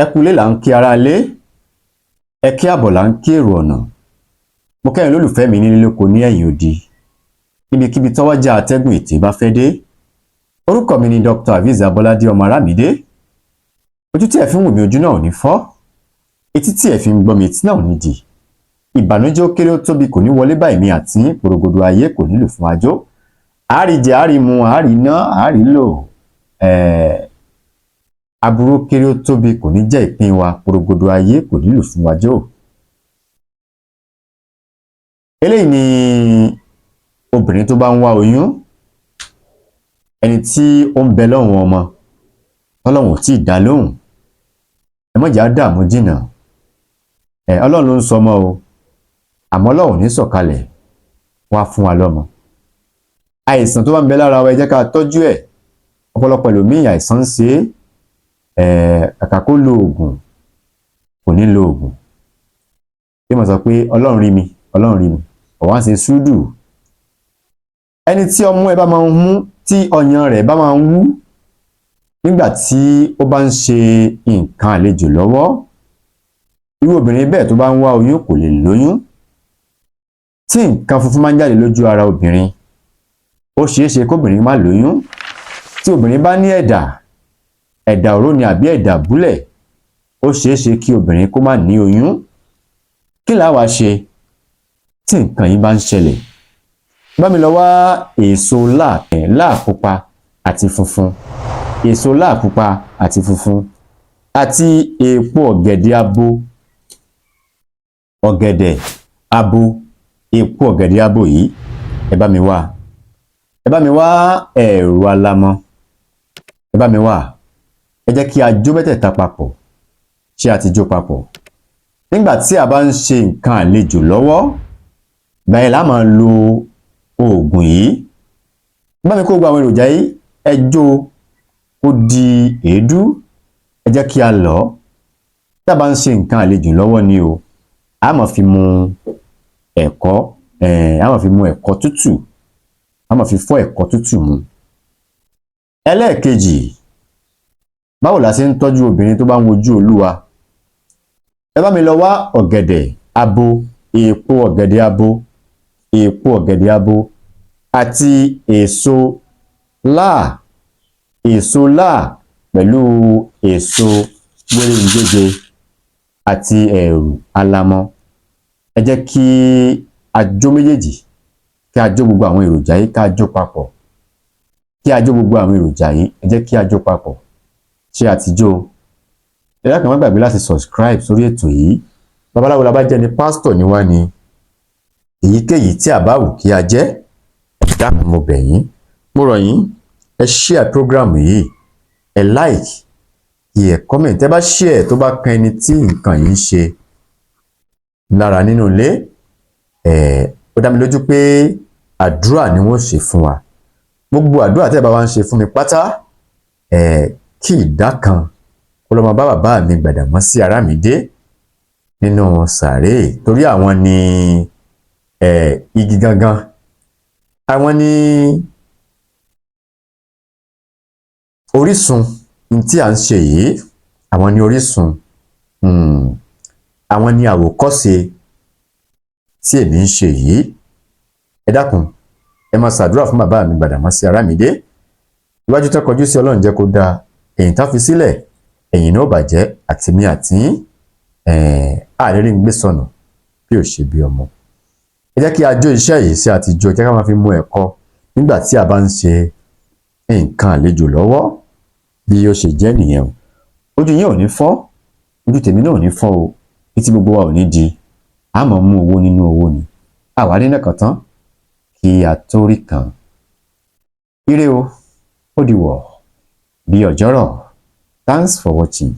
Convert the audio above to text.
Ẹ kú ilé là ń kí ará ilé, ẹ kí àbọ̀ là ń kí èrò ọ̀nà. Mo kẹ́yin olólùfẹ́ mi nílé lóko ní ẹ̀yìn odi, níbikíbi tọ́wọ́jà atẹ́gùn ètè bá fẹ́ dé. Orúkọ mi ni Dr. Aviz Abolade ọmọ Arámidé. Ojú tí ẹ fi ń wò mí, ojú náà ò ní fọ́. Etí tí ẹ fi ń gbọ́ mi, etí náà ò ní di. Ìbànújẹ́ ó kéré ó tóbi kò ní wọlé báyìí mi àti porogodo ayé kò nílò fún ajó. Àárí jẹ, àárí mu, àárí ná, àárí lò. Aburú kéré ó tóbi kò ní jẹ́ ìpín wa, porogodo ayé kò nílò fún wájó. Eléyìí ni obìnrin tó bá ń wá oyún, ẹni tí ó ń bẹ lọ́hùn ọmọ tọ́lọ́hùn ò tí ì dá lóhùn. Ẹ má jẹ́ á dààmú jìnnà. Ẹ Ọlọ́run ló ń sọ ọmọ o, àmọ́ Ọlọ́run ní sọ̀kalẹ̀ wá fún wa lọ́mọ. Àìsàn tó bá ń bẹ lára wa, ẹ jẹ́ ká tọ́jú ẹ̀. Ọ̀pọ̀lọpọ̀ ẹlòmíì, àìsàn ń ṣe é, kàkà kó lo oògùn, kò ní lo oògùn. Bí mo sọ pé Ọlọ́run rí mi, Ọlọ́run rí mi, ọ̀wá ń ṣe súdù. Ẹni tí ọmú ẹ bá máa ń mú, tí ọyàn rẹ̀ bá máa ń wú nígbà tí ó bá ń ṣe nǹkan àlejò lọ́wọ́, irú obìnrin bẹ́ẹ̀ tó bá ń wá oyún kò lè lóyún. Tí nǹkan funfun máa ń jáde lójú ara obìnrin, ó ṣeé ṣe kóbìnrin má lóyún. Tí obìnrin bá ní ẹ̀dà, ẹ̀dà òró ni àbí ẹ̀dà búlẹ̀, ó ṣeé ṣe kí obìnrin kó má ní oyún. Kí la wá ṣe tí nǹkan yìí bá ń ṣẹlẹ̀? Bá mi lọ wá èso láà pupa àti funfun, èso láà pupa àti funfun, àti èèpo ọ̀gẹ̀dẹ̀ abo, ọ̀gẹ̀dẹ̀ abo, èèpo ọ̀gẹ̀dẹ̀ abo yìí, ẹ bá mi wá. Ẹ bá mi wá ẹ̀rù alamọ, ẹ bá mi wá. Ẹ jẹ́ kí a jó mẹ́tẹ̀ẹ̀ta papọ̀. Ṣé a ti jó papọ̀? Nígbà tí a bá ń ṣe nǹkan àlejò lọ́wọ́, ìgbà yẹn la máa lo oògùn yìí. Bá mi kó gbogbo àwọn èròjà yìí, ẹ jó kó di èédú, ẹ jẹ́ kí a lọ̀ ọ́. Tá a bá ń ṣe nǹkan àlejò lọ́wọ́ ni o. A máa fi mu ẹ̀kọ́, a máa fi mu ẹ̀kọ́ tútù, a máa fi fọ́ ẹ̀kọ́ tútù mu. Ẹlẹ́ẹ̀kejì, báwo la ṣe ń tọ́jú obìnrin tó bá ń wojú Olúwa? Ẹ bá mi lọ wá ọ̀gẹ̀dẹ̀ abo, èèpo ọ̀gẹ̀dẹ̀ abo, èèpo ọ̀gẹ̀dẹ̀ abo àti èso láà, èso láà pẹ̀lú èso gbéréǹgége àti ẹ̀rù alamọ. Ẹ jẹ́ kí a jó méjèèjì, kí a jó gbogbo àwọn èròjà yìí, ká jó papọ̀. Kí a jó gbogbo àwọn èròjà yìí, ẹ jẹ́ kí a jó papọ̀. Ṣé a ti jó? Ẹ dákun, má gbàgbé láti subscribe sórí ètò yìí. Babaláwo la bá jẹ́ ni, pásítọ̀ ni wá ni, èyíkéyìí tí a bá wù kí a jẹ́, ẹ dákun, mo bẹ̀ yín, mo rọ̀ yín, ẹ share program yìí, ẹ like, kí ẹ comment. Ẹ bá share, tó bá kan ẹni tí nǹkan yìí ń ṣe lára nínú ilé ẹ, ó dá mi lójú pé àdúrà ni wọ́n ṣe fún wa. Gbogbo àdúrà tẹ́ ẹ bá wá ń ṣe fún mi pátá, ẹ kí ìdá kan kó lọ́ máa bá bàbá mi Gbàdàmọ́sí Arámidé nínú sàréè, torí àwọn ni igi gangan, àwọn ni orísun tí à ń ṣe yìí, àwọn ni orísun, àwọn ni àwòkọ́ṣe tí èmi ń ṣe yìí. Ẹ dákun, ẹ máa ṣàdúrà fún bàbá mi Gbàdàmọ́sí Arámidé. Iwájú tó kọjú sí, Ọlọ́run jẹ́ kó dáa. Èyí tán fi sílẹ̀, ẹ̀yìn náà bàjẹ́. Àtìmí àti àrírí ń gbé sọnù bí ò ṣe bí ọmọ. Ẹ jẹ́ kí a jó iṣẹ́ yìí sí àtijọ́, jẹ́ ká máa fi mú ẹ̀kọ́ nígbà tí a bá ń ṣe nǹkan àlejò lọ́wọ́. Bí ó ṣe jẹ́ nìyẹn o. Ojú yín ò ní fọ́, ojú tèmi náà ò ní fọ́ o, etí gbogbo wa ò ní di. A máa mú owó nínú owó ni àwa nínú kan tán kí a tó rí kan. Ire o, ó di wọ̀ bí ọjọ́rọ̀. Thanks for watching.